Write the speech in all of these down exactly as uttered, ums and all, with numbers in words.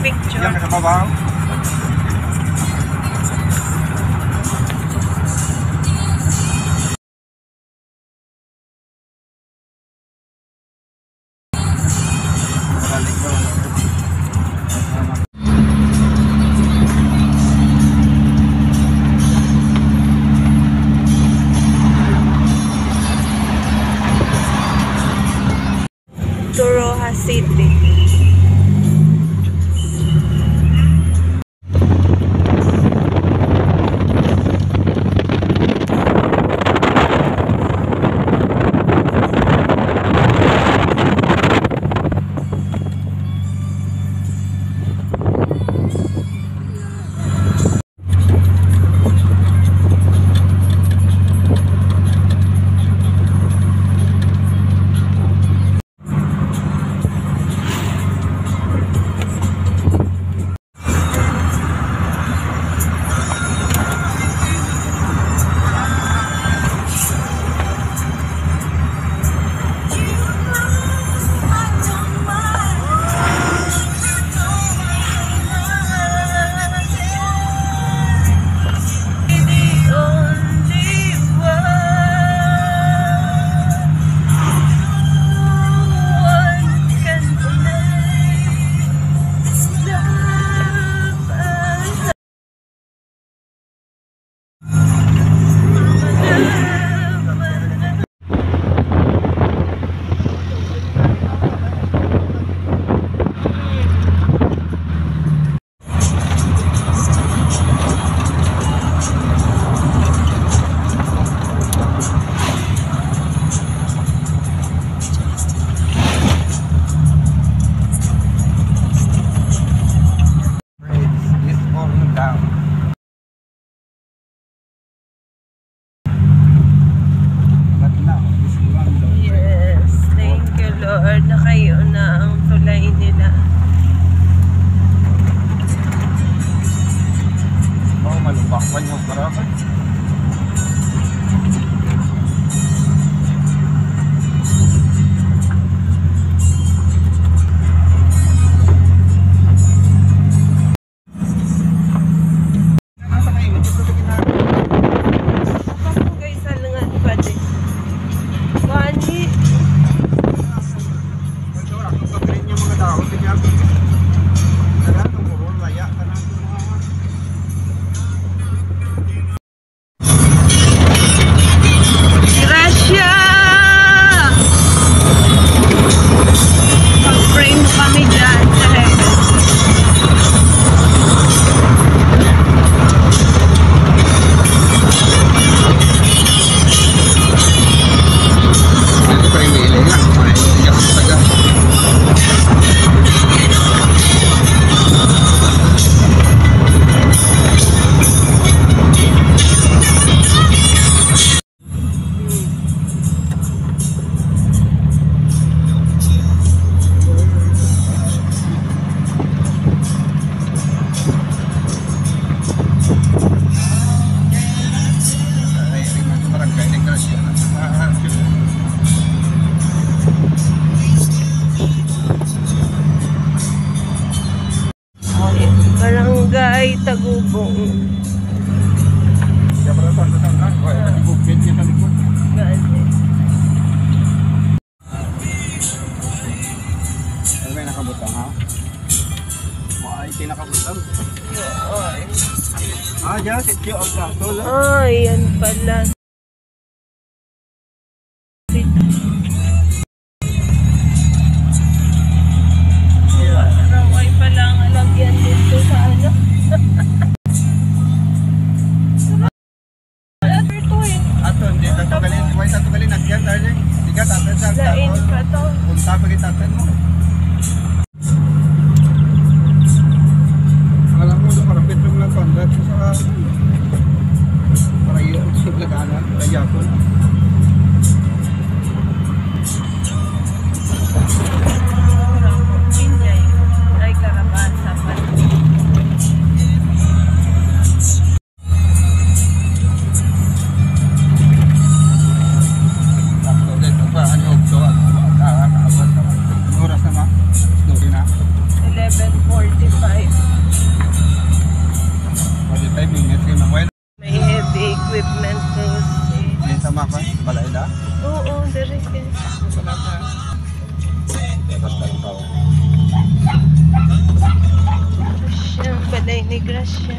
Picture. Yan, nakababaw. To Roxas City. Bridge is falling down. But now, this one, Lord. Yes, thank you, Lord. Nakayo na ang tulay nila. Oh, malubak pa niyo, para. Guys, ano nga, pwede? Wani. Gracia! Mag-pray mo kami dyan sa heaven. Ito pa rin may ilay lang. May iyak sa taga. Barangay Negros yun. Barangay Tagubong. Kaya pala, saan ka, saan ka? Wala, bukid siya sa likod. Gaan. Ano may nakabutang, ha? Ay, kinakabutang. Ay. Ah, dyan, sitio ang plato, la. Ay, yan pala. Raway pala ang lagyan dito sa ano. Ato, hindi na to gali, why sa to gali nagyan, darling? Di ka tatad sa lain pa to. Punta pa kita mo. Alam mo, sa parapit lang lang pandat sa para iyo, sa Lagana, para Yapon. Ay, karabasan pa. Sakto din, pa, ano, so, ah, ah, ah, ah, ah, oras na, ma? Ni Gracia.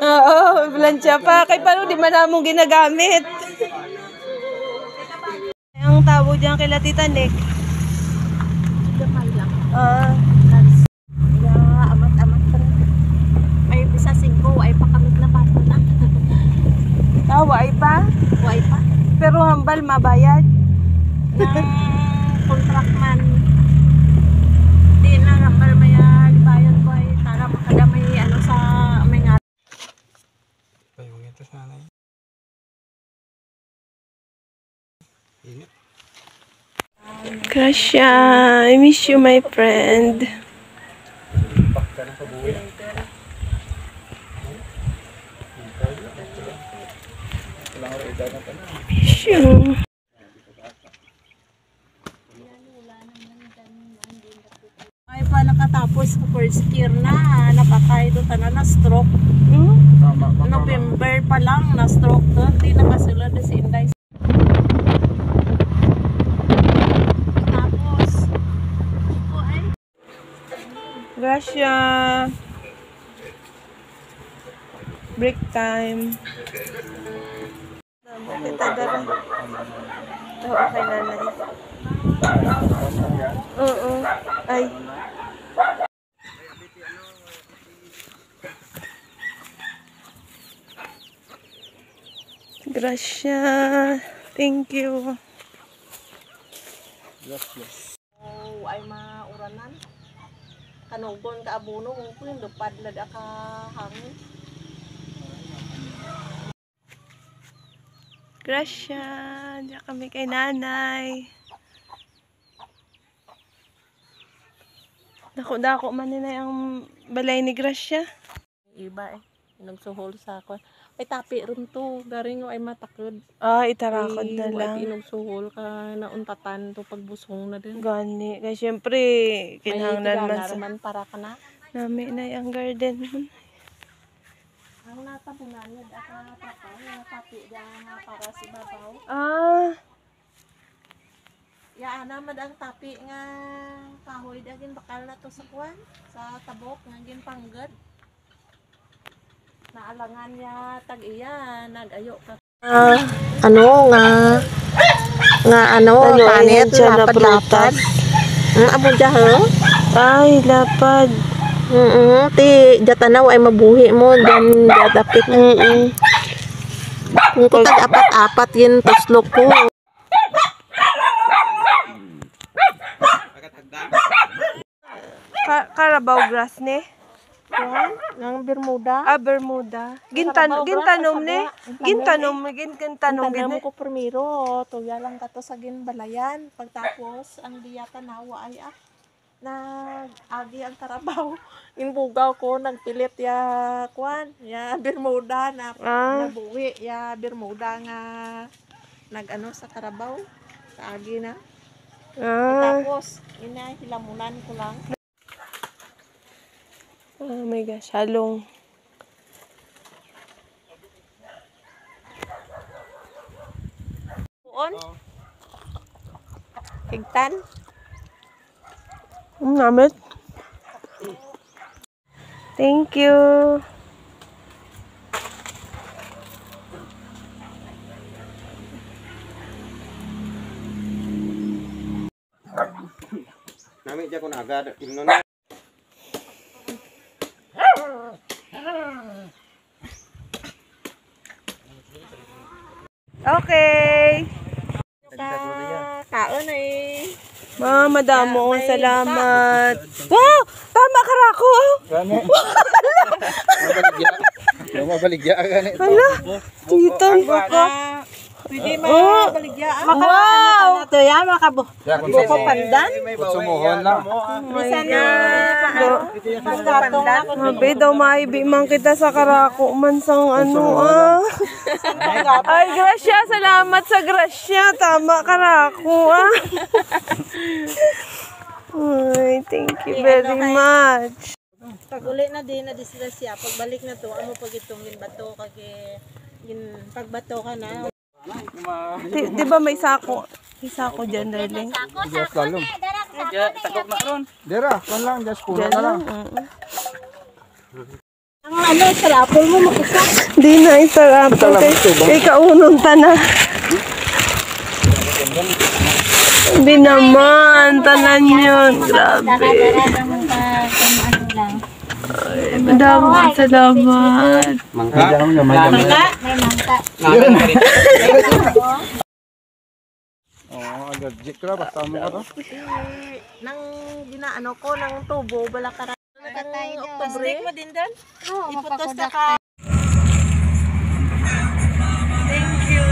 Oo, plancha pa. Kay paano di man namon ginagamit? Ang tawag diyan kila Tita Nick. Gamay lang. Ah. Ya, amat-amat pa rin. May isa singko, ay pa kami na pato na. Ah, waay pa? Waay pa. Pero hambal mabayad. Ng contract man. Di na hambal may, ah, bayad ko ay tara makadamay ano sa may nga. Ay, yung ito sa nanay. Init. Gracia, I miss you, my friend. Miss you. Ay pa nakatapos sa first year na, ah, napatay do tanan na stroke. Hmm? Tama, tama. November pa lang na stroke to. Di nakasulod na si Inday. Tapos, ako ay Gracia. Break time. Kita dara. Oo, kay nanay. Oo. Ay. Gracia. Thank you. Yes, yes. Oh, ay mauranan. Kanugon ka abono, kung kun lupad lag aka hangin. Gracia, diya kami kay nanay. Dako-dako man ni nay ang balay ni Gracia. Iba eh. Inugsuhol sa ako. Ay, tapi rin to. Garing ay matakod. Ah, itarakod na lang. Inugsuhol ka nauntatan to pagbusong na din. Gani. Kay siyempre, kinahanglan man sa man para ka na. Nami na ang garden. Ang natabunan niya, daka tapang, nga tapi dyan nga para sa ibabaw. Ah. Ya, ana man ang tapi nga kahoy, dagin bakal na to sa kuwan, sa tabok, nga ginpanggad. Naalangan niya, tag iya, nag-ayo ka. Ah, ano nga, nga ano, ano, panit, ayan siya, lapad-lapad. Mm, amo dya, ho? Ay, lapad. Mm, ti, dya tanaw ay mabuhi mo, dyan, dya dapit. Mm. Kung ko tag apat-apat yun, tuslok ko. Ka-, Carabao grass ni? Kuwan, ng Bermuda. Ah, Bermuda. Gintan-, Carabao grass, gintanom ni? Gintanom, gintanom, gin-, gintanom ko primero. Tuya lang kato sa ginbalayan. Pagtapos, ang diya tanawa ay, ah, nag-agi ang Carabao. Inbugaw ko, nagpilit ya, kuwan, ya Bermuda na, ah, nabuhi, ya Bermuda nga nag-ano sa Carabao. Kaagi na. Ah. Tapos, ina, hilamunan ko lang. Oh my gosh, halong. Puon? Higtan? Ang namit. Thank you. Nami dyan ko na agad. Imnon na. Okay. Kaon na eh. Ma, madamo, salamat. Wow! Tama ka ra ako. Gani. Mabaligya. Mabaligya ka gani. Hala, kita mo ka. Pwede Oh. Mabaligya, ah. Wow! Ito yan, makabu-, Ya, kung buko sa pandan. Kung sumuhon lang. Bisan na, Pagkatong na. Abi daw, maibi man kita sa karako man sang ano, ah. Ay, grasya. Salamat sa grasya. Tama, karako, ah. Ay, thank you very much. Pag uli na din, na disgrasya. Pagbalik na to, amo pag itong ginbato, kag gin-, pagbato ka na. Di, di ba may sako? May sako dyan, darling. Sako, sako, te, dara, sako, te. Dira, kwan lang, just puro na lang. Mm. Ang ano, sir, apple mo, makita. Di na, sir, apple, te. Kay kaunong ta na. Di naman, tanan yun. Grabe. Dara, dara, dara, dara, ano lang. Ay, madaming salamat. Mangga. Mangga. May mangga. Oh, allergic ka, basta mo ka to. Nang ginaano ko, nang tubo, bala ka ra-, Nakatay nang daw. Oktubre. Mo din, Dan? Oo, iputos na ka. Thank you.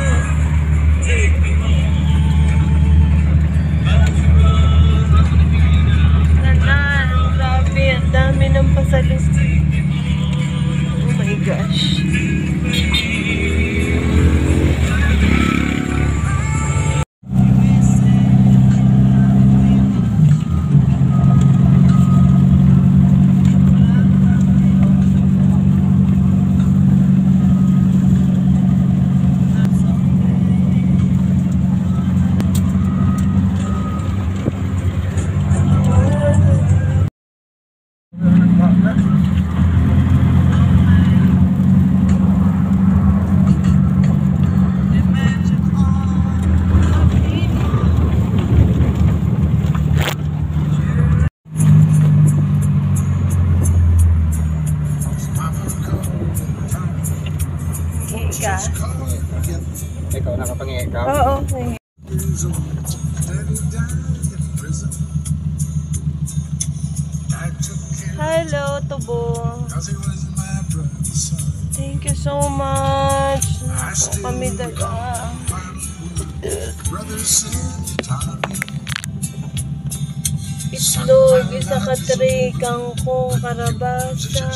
Tanan, grabe, ang dami ng pasalubong. Oh my gosh. Ikaw, nakapangi ka? Oo. Hello, Tubo. Thank you so much. Kami daga. Itlog, isa ka tray, kangkong, karabasa.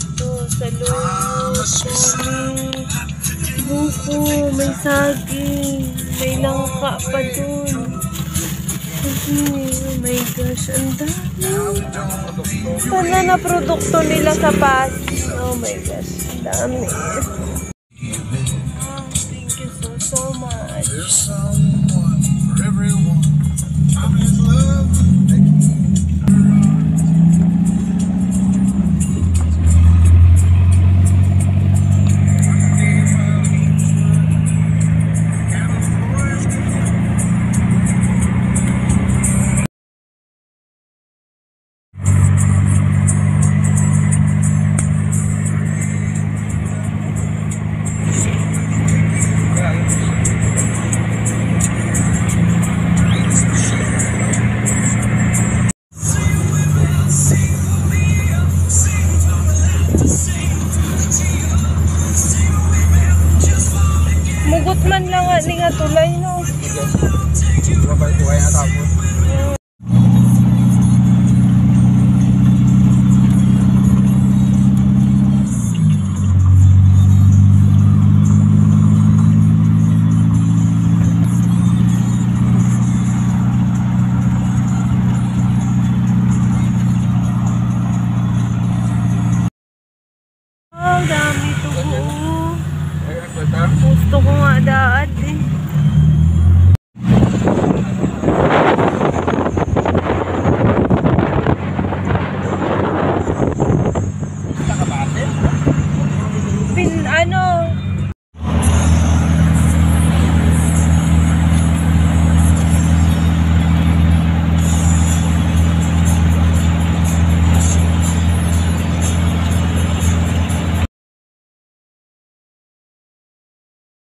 Ito, saluyot, kami. Buko, may saging, may langka pa dun. Ay, oh my gosh, ang dami. Sana na produkto nila sa Passi. Oh my gosh, ang dami. Ah, thank you so, so much.